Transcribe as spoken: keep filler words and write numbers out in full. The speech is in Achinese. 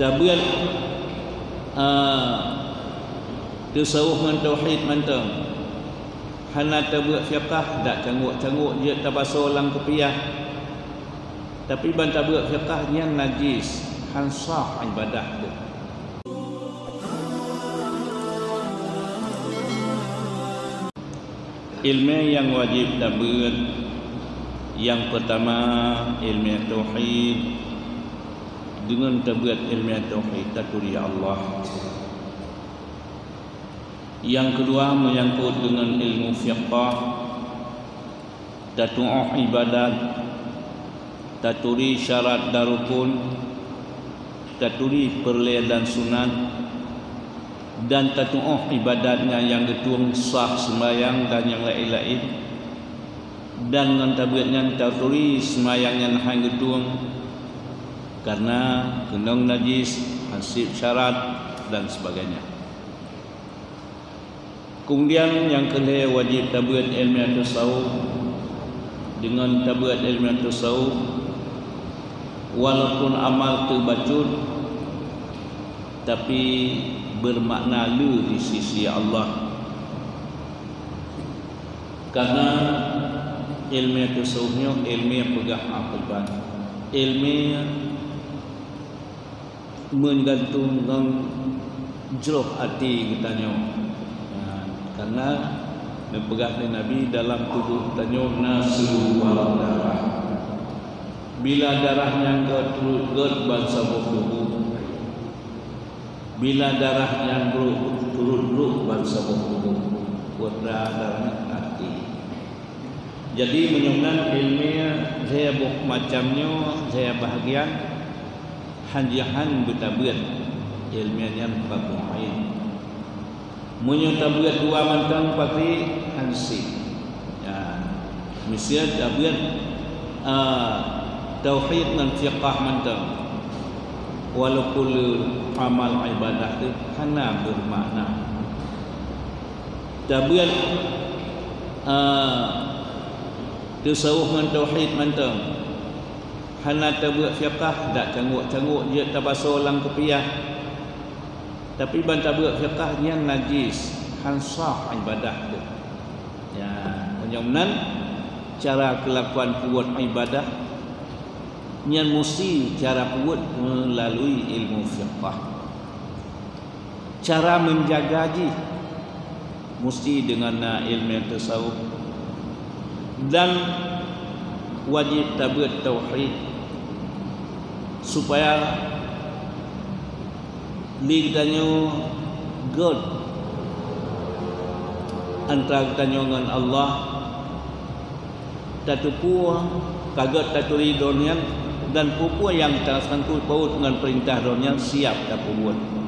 Tabeuet, ah, teusawôh ngon tauhid mantong. Hana tabeuet fiqah, dak cangok-cangok jeuet tabasoe lam kupiah. Tapi ban tabeuet fiqah nyan najis, han sah ibadah teuh. Ileumèe nyang wajéb tabeuet, nyang peutama ileumèe tauhid. Deungon tabeuet ileumèe tauhid, taturi Allah. Nyang keudua, meunyangkot deungon ilmu fiqah, tatu'oh ibadat, taturi syarat dan rukun, taturi peureulèe dan sunat, dan tatu'oh ibadat nyan nyang geutueng sah seumbahyang dan nyang laén-laén, dan ngon tabeuet nyan taturi seumbahyang nyan han geutueng, kareuna keunong najis, han sép syarat, dan sebagainya. Keumudian nyang keulhèe wajéb tabeuet ileumèe tasawuf. Deungon tabeuet ileumèe tasawuf, walaupun amal teubacut, tapi beumakna le di sisi Allah. Kareuna ileumèe tasawuf nyoe ileumèe peugah akibat, ileumèe meugantung ngon jroh até geutanyoe. Nah, kareuna neupeugah lé Nabi, dalam tuboh tanyoe na siluweue darah. Bila darah nyan gèt, turot gèt bansaboh tuboh. Bila darah nyan brôk, turot brôk bansaboh tuboh. Peue darah nyan? Até. Jadi, meunyoe nan ileumèe lhèe boh macam nyoe, lhèe bahagian, han jihan beutabeuet ileumèe nyan fardu ain. Meunyoe tabeuet dua mantong, pasti han sép. Ya, miseue tabeuet, a, tauhid ngon fiqah mantong, walaupun le amal ibadah teuh hana beumakna. Tabeuet, a, teusawôh ngon tauhid mantong. Hana tabeuet fiqah, dak cangok-cangok jeuet tabasoe lam kupiah. Tapi ban tabeuet fiqah nyan najis, han sah ibadah teuh. Ya, meunyoe nan cara keulakuan peubuet ibadah nyan musti cara peubuet meulalui ilmu fiqah. Cara menjaga jih musti deungon na ileumèe tasawuf dan wajéb tabeuet tauhid, supaya lé geutanyoe gèt antara geutanyoe ngon Allah, tateupeue ka gèt taturi Droe nyan, dan peue-peue nyang tasangkot paut ngon peurintah Droe nyan siap tapeubuet.